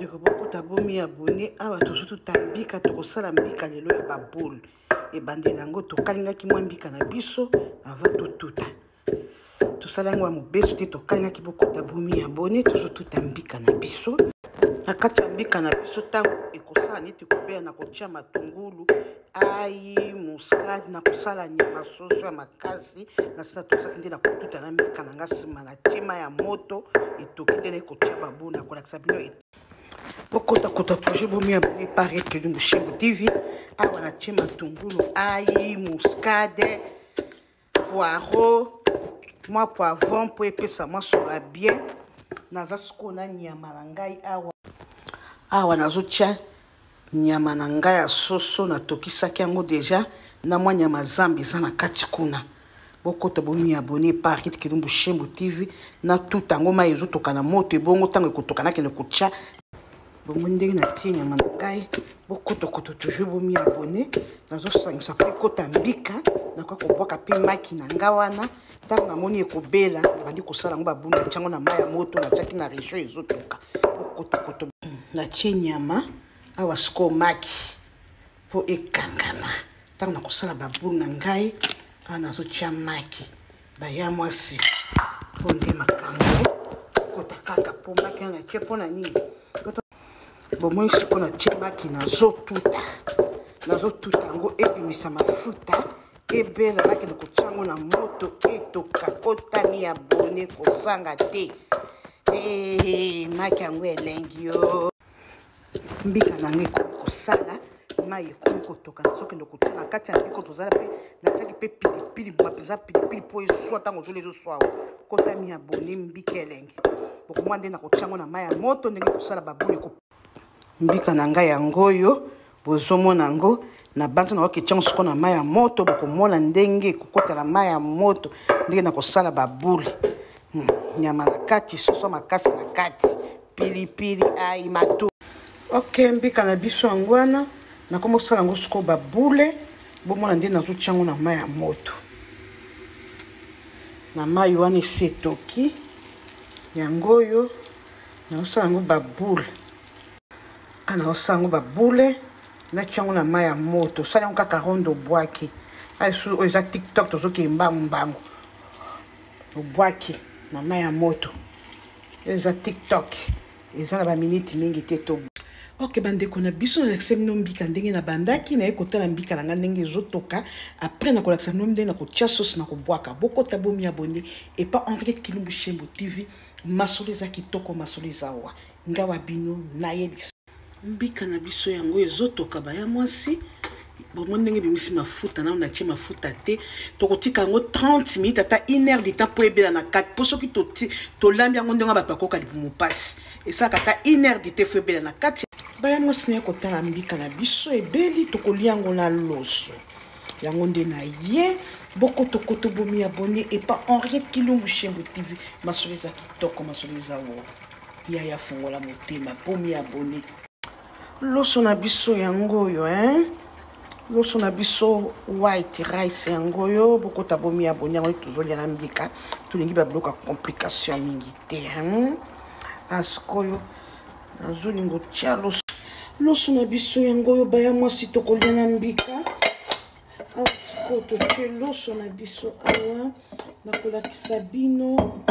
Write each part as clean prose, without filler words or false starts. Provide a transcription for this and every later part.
Bandeko, bokota, bomi abone. Awa tozotuta mbika, tokosala mbika lelo ya baboule. Ebandela yango, tokalingaki mwa mbika na biso avant totuta. Tosala yango ya mobesu te, tokalingaki. Bokota, bomi abone. Tozotuta mbika na biso. Na kati ya mbika na biso, ntango ekosala neti kobela, na kotia matungulu, ail, muscade, na kosala nyama soso ya makasi. Na nsina tozalaki nde na kotuta na mbika na nga. Nsima na tima ya moto etoki, nde nakotia baboule, na kolakisa bino. Bokotakota toujours, bomi abone par Ekeli Moshimbo TV. Awa natie matungulu, ail, muscade, poireau, mwa poivron mpo epesa mwa solo ya bien. Naza sikoyo na nyama na ngai awa. Awa nazotia nyama na ngai ya soso, natokisaki yango déjà na mwa nyama zambi eza na kati kuna. Bokota, bomi abone par Kilumbu Shembo TV. Na tuta yango, mai ezotoka na moto. Ebongo ntango ekotoka, nakende kotia bongo ndenge natie nyama na ngai. Bokotokoto toujours, bomi abone. Nazosangisa mpo ekota mbika. Nakoki kobwaka mpe maki na nga wana. Ntango namoni ekobela, nabandi kosala yango baboule. Natiango na mai ya moto, natiaki na réchaud, ezotoka. Bokotokoto. Natie nyama awa. Sikoyo maki mpo ekangama ntango nakosala baboule na ngai. Awa nazotia maki, baya mwasi, mpo nde makambo kota kaka. Mpo maki wana natie mpo na nini? Bomoi sikoyo natie maki, nazotuta, nazotuta yango ebimisa mafuta, ebela. Nakende kotia yango na moto, etoka. Kotami ya bone, kozanga te. Maki yango elengi yo. Mbika na ngai ekomi kosala, mai ekomi kotoka, nazokende kotia na kati ya mbika. Tozala mpe natiaki mpe pilipili mpenza, pilipili mpo eswa ntango ozoli, ezoswa. Kotami ya boni, mbika elengi. Bokomwa nde nakotia yango na mai ya moto, ndenge kosala baboule. Mbika na ngai yango oyo, bozomona yango na banza. Nakoki tiango siko na mai ya moto, bokomona ndenge ekokota na mai ya moto, ndenge nakosala baboule. Nyama na kati, soso makasi na kati, pilipili, ail, mato. Ok, mbika na biso yango wana. Nakomi kosala yango sikoyo baboule. Bomona nde nazotia yango na mai ya moto. Na mai wana esi etoki, yango oyo nazosala yango baboule. Nazosala yango baboule, natia yango na mai ya moto. Osala yango kaka ronde, obwaki. Oyo eza TikTok, tozokende mbangu mbangu. Obwaki na mai ya moto. Oyo eza TikTok, eza na baminiti mingi te. To ok, bandeko na biso, nalakisa bino mbika ndenge nabandaki. Naye kotala mbika na ngai ndenge ezotoka. Après nakolakisa bino ndenge nakotia sauce na kobwaka. Bokota, bomi abone epa Henriette Kilumbu Shembo TV. Masolo eza kitoko, masolo eza wa ngawa bino. Nayebi mbika na biso yango ezotoka, baya mwasi. Bomoni ndenge ebimisi mafuta. Nano natie mafuta te. Tokotika yango 30 minutes, ata une heure de temps, mpo ebela na kati. Mpo soki tolambi yango ndenge bato bakoka libumu mpasi, esalaka ata une heure de temps, faut ebela na kati. Baya mwasi, naye kotala mbika na biso ebeli. Tokolia yango na loso. Yango nde na ye. Bokotokoto, bomi abone epa Henriette Kilumbu Shembo TV. Masolo eza kitoko, masolo eza wo. Yaya, fungola motema, bomi abone. Loso na biso yango oyo, hein? Loso na biso white rice yango oyo. Bokota, bomi abone. Yango tozolia na mbika. Tolingi babiloko ya complication mingi te, hein? Asikoyo nazolinga otia loso. Loso na biso yango oyo, baya mwasi, tokolia na mbika. Awa sikoyo totie loso na biso awa. Nakolakisa bino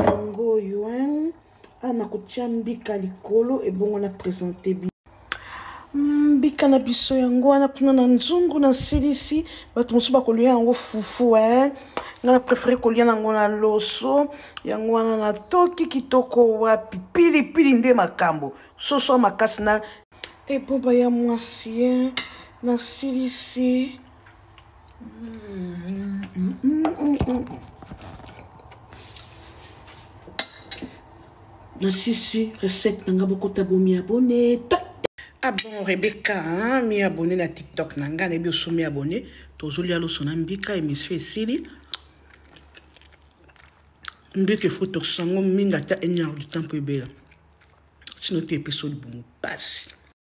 yango oyo, hein? Awa nakotia mbika likolo, ebongo na présente bino mbika na biso yango wana kuna na nzungu. Nasilisi. Bato mosusu bakolia yango fufu, eh? Nga na préféré kolia nango na loso. Yango wana natoki kitoko wapi. Pilipili nde makambo, soso ya makasi na ebomba ya mwasi, eh? Nasilisi. Nasisi recette na nga. Bokota, bomi abone. Ah bon, Rebecca, hein, mi abonné na TikTok na nga, nayebi oso mi abonné. Tozolia loso na mbika, émission esili. Mbika efo tosango mingi, ata une heure du temps mpo ebela, sino te epesa libumu pasi.